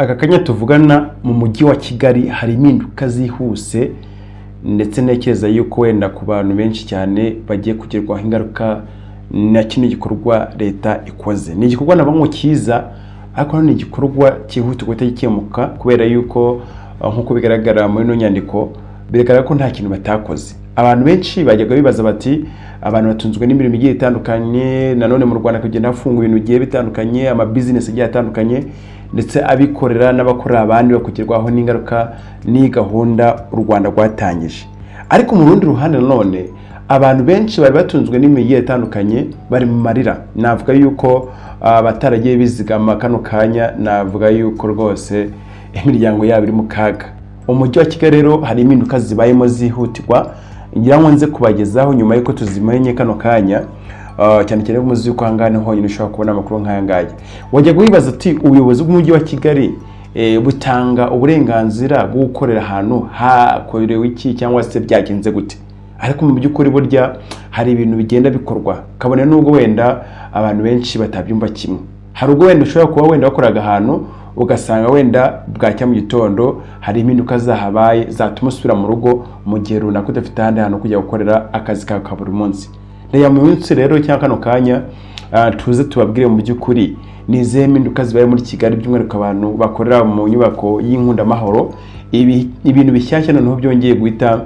Aka kanya tuvugana, mu mujyi wa Kigali hari impinduka zihuse, ndetse ntekereza yuko wenda ku bantu benshi cyane bagiye kugerwaho ingaruka na kino gikorwa leta ikoze. Ni igikorwa nabwo cyiza, ariko ni igikorwa cyihutirwa guhita gikemuka, kubera yuko nk'uko bigaragara muri ino nyandiko, bigaragara ko nta kintu batakoze. Abantu benshi bajyaga bibaza bati: "Abantu batunzwe n'imirimo igiye itandukanye." Nanone mu Rwanda kugenda hafungwa ibintu bigiye bitandukanye, amabizinesi agiye atandukanye, ndetse abikorera n'abakorera abandi bakugerwaho n'ingaruka n'iyi gahunda u Rwanda rwatangije. Ariko mu rundi ruhande nanone, abantu benshi bari batunzwe n'imirimo igiye itandukanye bari mu marira. Navuga yuko abataragiye bizigama kano kanya, navuga yuko rwose imiryango yabo iri mu kaga. Umujyi wa Kigali rero hari impinduka zibayemo zihutirwa, ngira ngo nze kubagezaho nyuma y'uko tuzimenye kano kanya. Cyane cyane muzi yuko ahangaha niho honyine ushobora kubona amakuru nk'aya ngaya. Wajya wibaza uti: "Ubuyobozi bw'umujyi wa Kigali butanga uburenganzira bwo gukorera ahantu hakorewe iki, cyangwa se byagenze gute?" Ariko mu by'ukuri burya hari ibintu bigenda bikorwa, kabone n'ubwo wenda abantu benshi batabyumva kimwe. Hari ubwo wenda ushobora kuba wenda wakoraga ahantu, ugasanga wenda bwacya mu gitondo hari impinduka zahabaye zatuma usubira mu rugo mu gihe runaka udafite ahandi hantu kujya gukorera akazi kawe ka buri munsi. Reba mu minsi rero cyangwa kano kanya, tuze tubabwire mu by'ukuri ni izihe mpinduka zibaye muri Kigali, by'umwihariko abantu bakorera mu nyubako y'Inkundamahoro. Ibintu bishyashya noneho byongeye guhita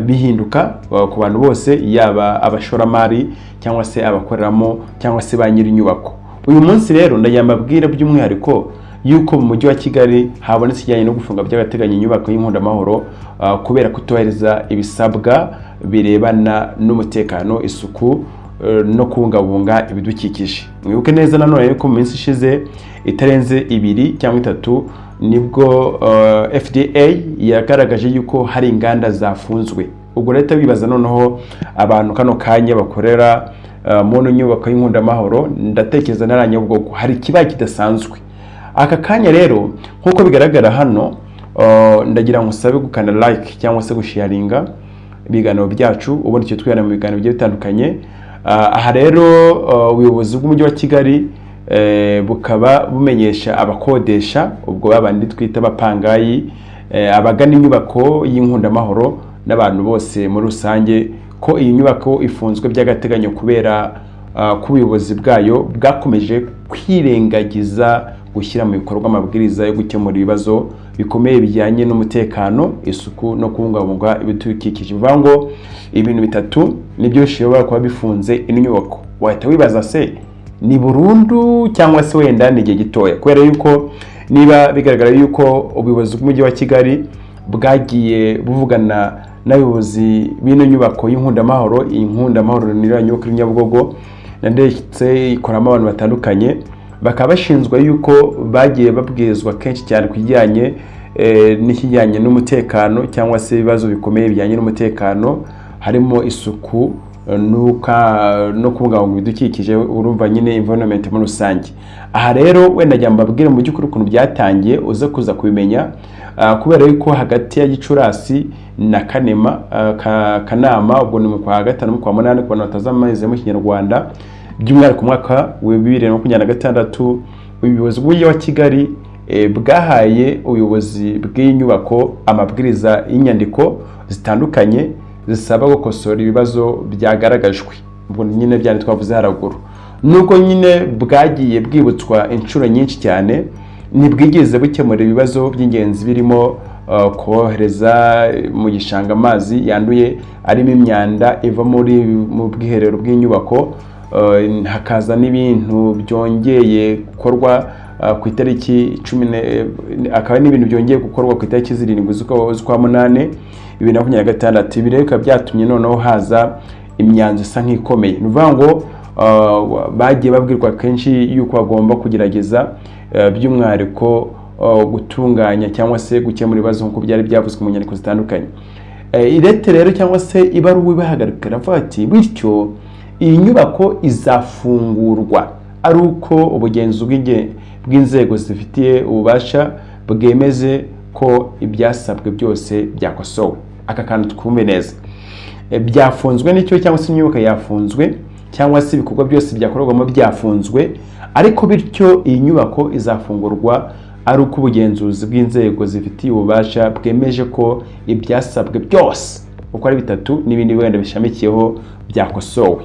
bihinduka ku bantu bose, yaba abashoramari cyangwa se abakoreramo cyangwa se ba nyiri inyubako. Uyu munsi rero ndagira mbabwire by'umwihariko yuko mu mujyi wa Kigali habonetse ikijyanye no gufunga by'agateganyo inyubako y'Inkundamahoro kubera kutubahiriza ibisabwa birebana n'umutekano, isuku no kubungabunga ibidukikije. Mwibuke neza nanone yuko mu minsi ishize itarenze 2 cyangwa 3 nibwo FDA yagaragaje yuko hari inganda zafunzwe. Ubwo leta bibaza noneho abantu kano kanya bakorera mu nyubako y'Inkundamahoro, ndatekereza na Nyabugogo hari ikibaye kidasanzwe. Aka kanya rero, nk'uko bigaragara hano, ndagira ngo usabe gukanda like cyangwa se gusharinga ibiganiro byacu, ubundi icyo twibana mu biganiro bigiye bitandukanye. Aha rero ubuyobozi bw'umujyi wa Kigali bukaba bumenyesha abakodesha, ubwo babandi twita abapangayi, abagana inyubako y'Inkundamahoro n'abantu bose muri rusange, ko iyi nyubako ifunzwe by'agateganyo kubera ko ubuyobozi bwayo bwakomeje kwirengagiza gushyira mu bikorwa amabwiriza yo gukemura ibibazo bikomeye bijyanye n'umutekano, isuku no kubungabunga ibidukikije. Bivuga ngo ibintu bitatu nibyo bishobora kuba bifunze ino nyubako. Wahita wibaza se ni burundu cyangwa se wenda ni igihe gitoya? Kubera yuko niba bigaragara yuko ubuyobozi bw'umujyi wa Kigali bwagiye buvugana n'abayobozi b'ino nyubako y'Inkundamahoro. Iyi Nkundamahoro ni iriya nyubako iri Nyabugogo, ndetse ikoramo abantu batandukanye, bakaba bashinzwe yuko bagiye babwirizwa kenshi cyane ku kijyanye n'ikijyanye n'umutekano cyangwa se ibibazo bikomeye bijyanye n'umutekano, harimo isuku no kubungabunga ibidukikije, urumva nyine environment muri rusange. Aha rero wenda njya mbabwire mu by'ukuri ukuntu byatangiye, uze kuza kubimenya, kubera yuko hagati ya Gicurasi na Kanema, Kanama, ubwo ni mu kwa gatanu, mu kwa munani ku bantu batazi amezi mu Kinyarwanda, by'umwihariko umwaka wa 2026, ubuyobozi bw'umujyi wa Kigali bwahaye ubuyobozi bw'iyi nyubako amabwiriza y'inyandiko zitandukanye zisaba gukosora ibibazo byagaragajwe, ubwo nyine byari twavuze haruguru. Nubwo nyine bwagiye bwibutswa inshuro nyinshi cyane, ntibwigeze bukemura ibibazo by'ingenzi birimo kohereza mu gishanga amazi yanduye arimo imyanda iva mu bwiherero bw'inyubako, hakaza n'ibintu byongeye gukorwa ku itariki 10, akaba n'ibintu byongeye gukorwa ku itariki 7 z'ukwa munani 2026. Ibi rero bikaba byatumye noneho haza imyanzuro isa nk'ikomeye. Ni ukuvuga ngo bagiye babwirwa kenshi yuko bagomba kugerageza by'umwihariko gutunganya cyangwa se gukemura ibibazo nk'uko byari byavuzwe mu nyandiko zitandukanye. Ilettre rero cyangwa se ibaruwa ibahagarika iravuga ati: "Bityo iyi nyubako izafungurwa ari uko ubugenzuzi bw'inzego zifitiye ububasha bwemeze ko ibyasabwe byose byakosowe." Aka kantu twumve neza. Byafunzwe nicyo, cyangwa se inyubako yafunzwe, cyangwa se ibikorwa byose byakorerwamo byafunzwe, ariko bityo iyi nyubako izafungurwa ari uko ubugenzuzi bw'inzego zifitiye ububasha bwemeje ko ibyasabwe byose uko ari bitatu n'ibindi wenda bishamikiyeho byakosowe.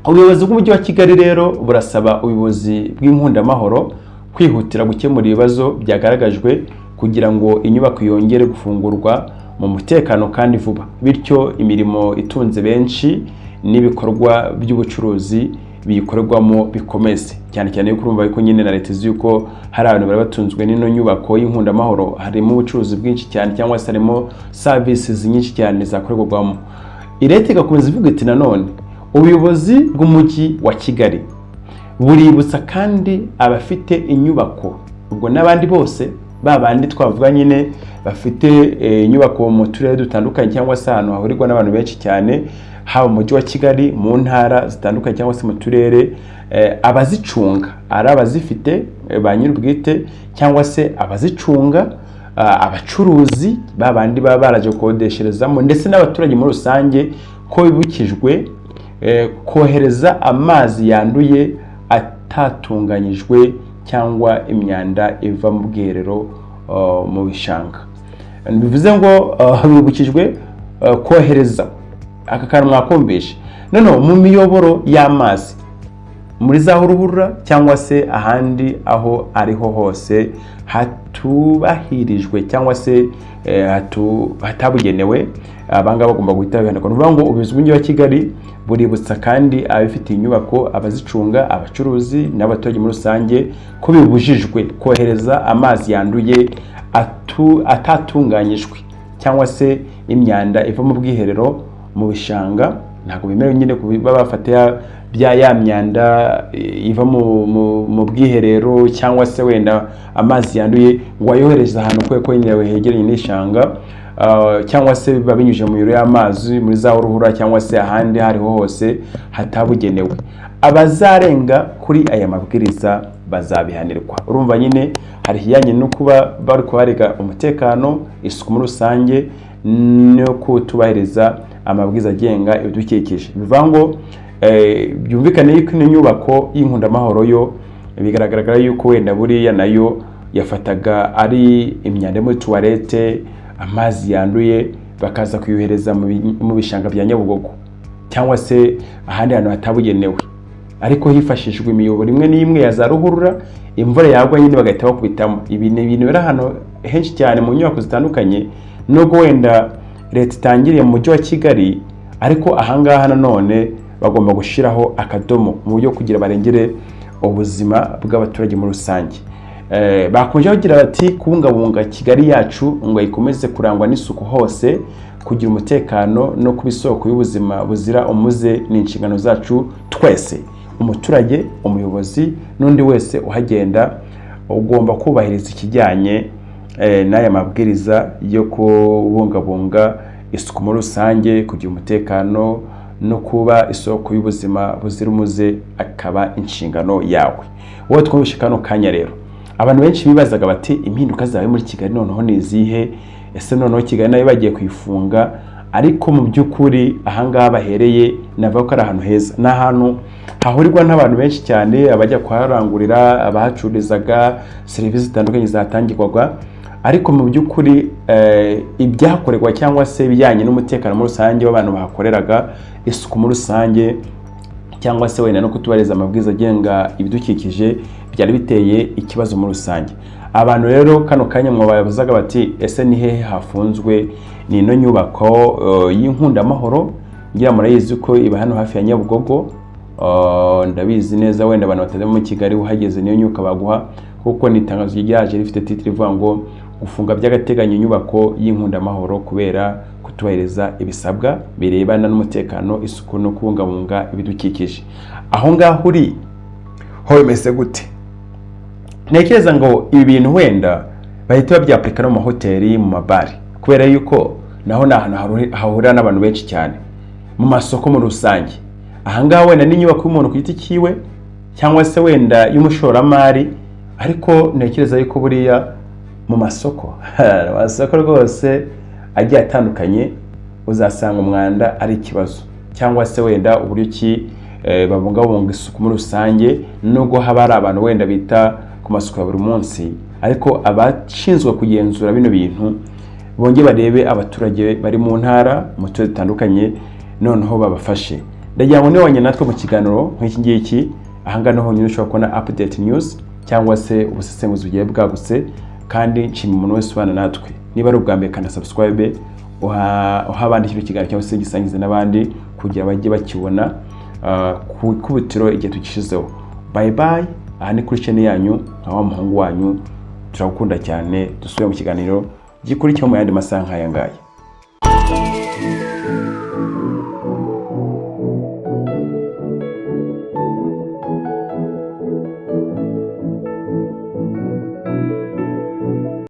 Ubuyobozi bw'Umujyi wa Kigali rero burasaba ubuyobozi bw'Inkundamahoro kwihutira gukemura ibibazo byagaragajwe kugira ngo inyubako yongere gufungurwa mu mutekano kandi vuba, bityo imirimo itunze benshi n'ibikorwa by'ubucuruzi biyikorerwamo bikomeze, cyane cyane yuko urumva yuko nyine na leta izi yuko hari abantu bari batunzwe n'ino nyubako y'Inkundamahoro. Harimo ubucuruzi bwinshi cyane cyangwa se harimo services nyinshi cyane zakorerwamo. Leta igakomeza ivuga iti: "Nanone ubuyobozi bw'Umujyi wa Kigali buributsa kandi abafite inyubako," ubwo n'abandi bose, ba bandi twavuga nyine bafite inyubako mu turere dutandukanye cyangwa se ahantu hahurirwa n'abantu benshi cyane, haba mu Mujyi wa Kigali, mu ntara zitandukanye cyangwa se mu turere, abazicunga, ari abazifite ba nyir'ubwite cyangwa se abazicunga, abacuruzi, ba bandi baba baraje gukodesherezamo, ndetse n'abaturage muri rusange, ko bibukijwe kohereza amazi yanduye atatunganyijwe cyangwa imyanda iva mu bwiherero mu bishanga. Bivuze ngo bibukijwe kohereza, aka kantu mwakumvishe, noneho mu miyoboro y'amazi, muri za ruhurura cyangwa se ahandi aho ariho hose hatubahirijwe cyangwa se hatabugenewe. Abangaba bagomba guhita babihanirwa. Ni ukuvuga ngo ubuyobozi bw'Umujyi wa Kigali buributsa kandi ababifitiye inyubako, abazicunga, abacuruzi n'abaturage muri rusange ko bibujijwe kohereza amazi yanduye atatunganyijwe cyangwa se imyanda iva mu bwiherero mu bishanga. Ntabwo bemerewe nyine kuba bafata ya myanda iva mu bwiherero cyangwa se wenda amazi yanduye ngo ayohereze ahantu kubera ko nyine hegeranye n'ishanga, cyangwa se biba binyujije mu miyoboro y'amazi muri za ruhurura cyangwa se ahandi aho ariho hose hatabugenewe. Abazarenga kuri aya mabwiriza bazabihanirwa. Urumva nyine hari ikijyanye no kuba bari kubarega umutekano, isuku muri rusange no kutubahiriza amabwiriza agenga ibidukikije. Bivuga ngo byumvikane yuko ino nyubako y'Inkundamahoro yo bigaragara yuko wenda buriya nayo yafataga ari imyanda yo muri toilette, amazi yanduye, bakaza kuyohereza mu bishanga bya Nyabugogo cyangwa se ahandi hantu hatabugenewe, ariko hifashishijwe imiyoboro imwe n'imwe ya za ruhurura. Imvura yagwa nyine bagahita bakubitamo. Ibi ni ibintu biri ahantu henshi cyane mu nyubako zitandukanye, nubwo wenda leta itangiriye mu Mujyi wa Kigali, ariko ahangaha nanone bagomba gushyiraho akadomo mu buryo kugira barengere ubuzima bw'abaturage muri rusange. Bakomeje bagira bati: "Kubungabunga Kigali yacu ngo ikomeze kurangwa n'isuku hose, kugira umutekano no kuba isoko y'ubuzima buzira umuze ni inshingano zacu twese. Umuturage, umuyobozi n'undi wese uhagenda ugomba kubahiriza ikijyanye n'aya mabwiriza yo kubungabunga isuku muri rusange, kugira umutekano no kuba isoko y'ubuzima buzira umuze akaba inshingano yawe." Wowe twumvishe kano kanya rero, abantu benshi bibazaga bati: "Impinduka zawe muri Kigali noneho ni izihe? Ese noneho Kigali nayo bagiye kuyifunga?" Ariko mu by'ukuri ahangaha bahereye navuga ko ari ahantu heza, ni ahantu hahurirwa n'abantu benshi cyane, abajya kuharangurira, abahacururizaga, serivisi zitandukanye zatangirwaga. Ariko mu by'ukuri ibyahakorerwa cyangwa se ibijyanye n'umutekano muri rusange w'abantu bahakoreraga, isuku muri rusange, cyangwa se wenda no kutubahiriza amabwiriza agenga ibidukikije byari biteye ikibazo muri rusange. Abantu rero kano kanya mwabazaga bati: "Ese ni hehe hafunzwe?" Ni ino nyubako y'Inkundamahoro. Ngira murayizi ko iba hano hafi ya Nyabugogo. Ndabizi neza wenda abantu batari muri Kigali, uhageze niyo nyubako baguha, kuko ni itangazo ryaje rifite titre ivuga ngo gufunga by'agateganyo inyubako y'Inkundamahoro kubera kutubahiriza ibisabwa birebana n'umutekano, isuku no kubungabunga ibidukikije. Aho ngaho uri ho bimeze gute? Ntekereza ngo ibi bintu wenda bahita babyapurika no mu mahoteli, mu mabari, kubera yuko naho ni ahantu hahurira n'abantu benshi cyane, mu masoko muri rusange. Ahangaha wenda n'inyubako y'umuntu ku giti cyiwe cyangwa se wenda y'umushoramari, ariko ntekereza yuko buriya mu masoko rwose agiye atandukanye uzasanga umwanda ari ikibazo, cyangwa se wenda uburyo ki babungabunga isuku muri rusange, nubwo haba hari abantu wenda bita ku masuku ya buri munsi. Ariko abashinzwe kugenzura bino bintu bongere barebe abaturage bari mu ntara, mu turere dutandukanye, noneho babafashe. Ndagira ngo niba natwe mu kiganiro nk'iki ngiki, ahangaha niho honyine ushobora kubona update news cyangwa se ubusesenguzi bugiye bwagutse. Kandi nshima umuntu wese ubana natwe. Niba ari ubwa mbere, kanda subscribe, uha abandi kino kiganiro cyangwa se gisangize n'abandi kugira bajye bakibona ku ikubitiro igihe tugishizeho. Bye bye. Aha ni kuri channel yanyu, nka wa muhungu wanyu. Turagukunda cyane. Dusubire mu kiganiro gikurikiyeho mu yandi masaha nk'aya ngaya.